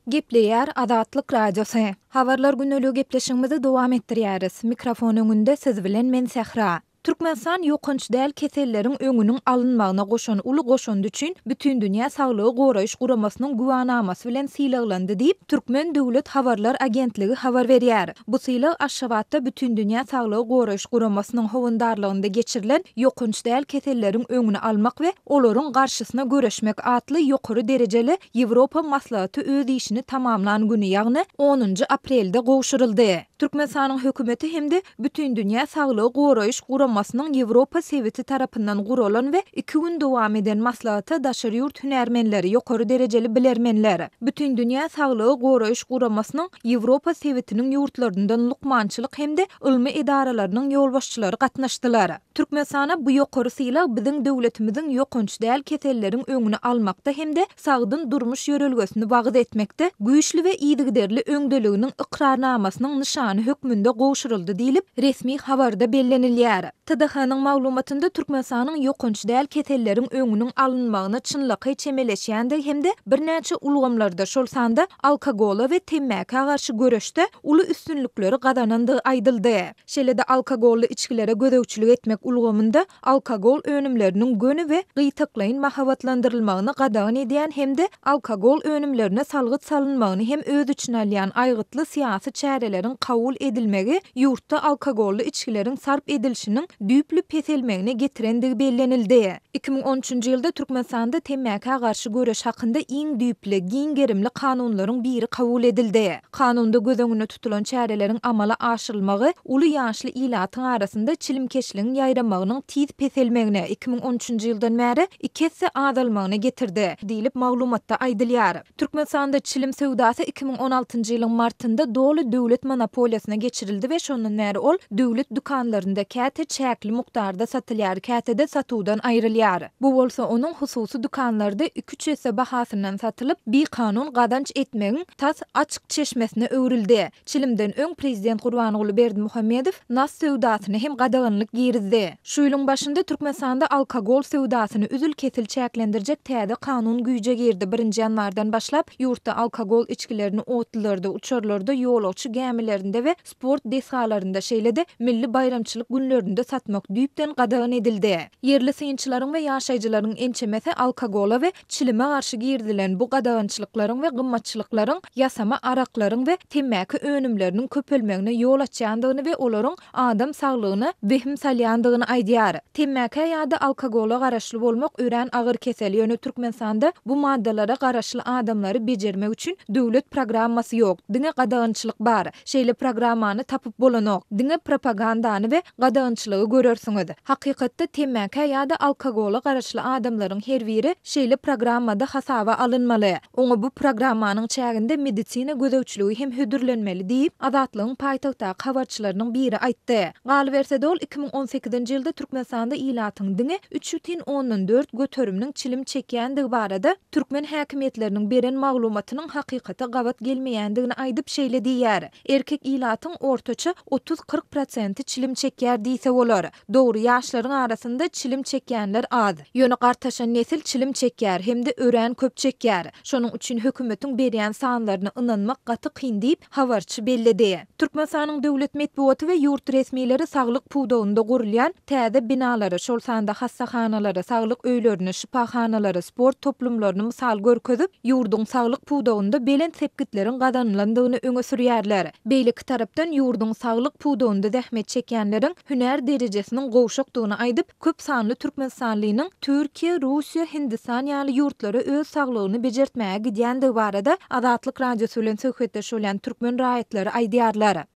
Gepleýär Azatlyk Radiosy. Habarlar gündeligi gepleşigimizi dowam etdirýäris. Mikrofon öňünde siz bilen men Sähra. Türkmenistan ýokanç däl keselleriň öňüniň alynmagyna goşan uly goşandy üçin Bütindünýä Saglygy Goraýyş Guramasynyň güwänamasy bilen sylaglandy diýip, Türkmen döwlet habarlar agentligi habar berýär. Bu sylag Aşgabatda Bütindünýä Saglygy Goraýyş Guramasynyň howandarlygynda geçirilen Ýokanç däl keselleriň öňüni almak we olaryň garşysyna göreşmek atly ýokary derejeli Ýewropa maslahaty öz işini tamamlan güni, ýagny onunjy aprelde gowşuryldy. Türkmenistanyň Hökümeti hem-de Bütindünýä Saglygy Goraýyş Guramasynyň Ýewropa sebiti tarapyndan guralan we iki gün dowam eden maslahata daşary ýurt hünärmenleri, ýokary derejeli bilermenler, Bütindünýä Saglygy Goraýyş Guramasynyň Ýewropa sebitiniň ýurtlaryndan lukmançylyk hem-de ylmy edaralarynyň ýolbaşçylary gatnaşdylar. Türkmenistana bu ýokary sylag biziň döwletimiziň ýokanç däl keselleriň öňüni almakda hem-de sagdyn durmuş ýörelgesini wagyz etmekde güýçli we yzygiderli öňdeliginiň ykrarnamasynyň nyşany hökmünde gowşuryldy diýlip, resmi habarda bellenilýär. TDH-nyň maglumatynda Türkmenistanyň ýokanç däl keselleriň öňüniň alynmagyna çynlakaý çemeleşýändigi hem-de birnäçe ulgamlarda, şol sanda alkogola we temmäkä garşy göreşde uly üstünlikleri gazanandygy aýdyldy. Şeýle-de alkogolly içgilere gözegçilik etmek ulgamynda alkogol önümleriniň göni we gytaklaýyn mahabatlandyrylmagyny gadagan edýän hem-de alkogol önümlerine salgyt salynmagyny hem öz içine alýan aýgytly syýasy çäreleriň kabul edilmegi ýurtda alkogolly içgileriň sarp edilişiniň düýpli peselmegine getirendigi bellenildi. 2013-nji ýylda Türkmenistanda temmäkä garşy göreş hakynda iň düýpli, giň gerimli kanunlaryň biri kabul edildi. Kanunda göz öňünde tutulan çäreleriň amala aşyrylmagy uly ýaşly ilatyň arasynda çilimkeşligiň ýaýramagynyň tiz peselmegine, 2013-nji ýyldan bäri iki esse azalmagyna getirdi, diýlip maglumatda aýdylýar. Türkmenistanda çilim söwdasy 2016-njy ýylyň martynda doly döwlet monopoliýasyna geçirildi we şondan bäri ol döwlet dükanlarynda käte çäkli mukdarda satylýar, käte-de satuwdan aýrylýar. Bu bolsa onuň hususy dükanlarda iki-üç esse bahasyndan satylyp, bikanun gazanç etmegiň tas açyk çeşmesine öwrüldi. Çilimden öň prezident Gurbanguly Berdimuhamedow nas söwdasyna hem gadaganlyk girizdi. Şu ýylyň başynda Türkmenistanda alkogol söwdasyny üzül-kesil çäklendirjek täze kanun güýje girdi. Birinji ýanwardan başlap, ýurtda alkogol içgilerini otlularda, uçarlarda, ýolagçy gämilerinde we sport desgalarynda, şeýle-de milli baýramçylyk günlerinde satmak düýpden gadagan edildi. Ýerli synçylaryň we ýaşaýjylaryň ençemesi alkogola we çilime garşy girizilen bu gadagançylyklaryň we gymmatçylyklaryň ýasama araklaryň we temmäki önümleriniň köpelmegine ýol açýandygyny we olaryň adam saglygyna wehim salýandygyny aýdýar. Temmäkä ýa-da alkogola garaşly bolmak örän agyr kesel, ýöne Türkmenistanda bu maddalara garaşly adamlary bejermek üçin döwlet programmasy ýok, diňe gadagançylyk bar. Şeýle programmany tapyp bolanok. Diňe propagandany we gadagançylygy görersiňiz. Hakykatda temmäkä ýa-da alkogola garaşly adamlaryň her biri şeýle programmada hasaba alynmaly. Oňa bu programmanyň çäginde medisina gözegçiligi hem hödürlenmeli diýip, Azatlygyň paýtagtdaky habarçylarynyň biri aýtdy. Galyberse-de ol 2018-nji ýylda Türkmenistanda ilatyň diňe 3,4 göteriminiň çilim çekýändigi barada türkmen häkimiýetleriniň beren maglumatynyň hakykata gabat gelmeýändigini aýdyp şeýle diýýär, Erkek ilatyň ortaça otuz-kyrk prosenti çilim çekýär diýse bolar. Dogry, ýaşlaryň arasynda çilim çekýänler az. Ýöne gartaşan nesil çilim çekýär hem-de örän köp çekýär. Şonuň üçin hökümetiň berýän sanlaryna ynanmak gaty kyn diýip, habarçy belledi. Türkmenistanyň döwlet metbugaty we ýurt resmileri saglyk pudagynda gurulýan täze binalary, şol sanda hassahanalary, saglyk öýlerini, şypahanalary, sport toplumlaryny mysal görkezip, ýurduň saglyk pudagynda belent sepgitleriň gazanylandygyny öňe sürýärler. Beýleki tarapdan, ýurduň saglyk pudagynda zähmet çekýänleriň hünär derejesiniň gowşakdygyny aýdyp, köp sanly türkmenistanlynyň Türkiýe, Russiýa, Hindistan ýaly ýurtlara öz saglygyny bejertmäge gidýändigi barada Azatlyk Radiosy bilen söhbetdeş bolýan türkmen raýatlary aýdýarlar.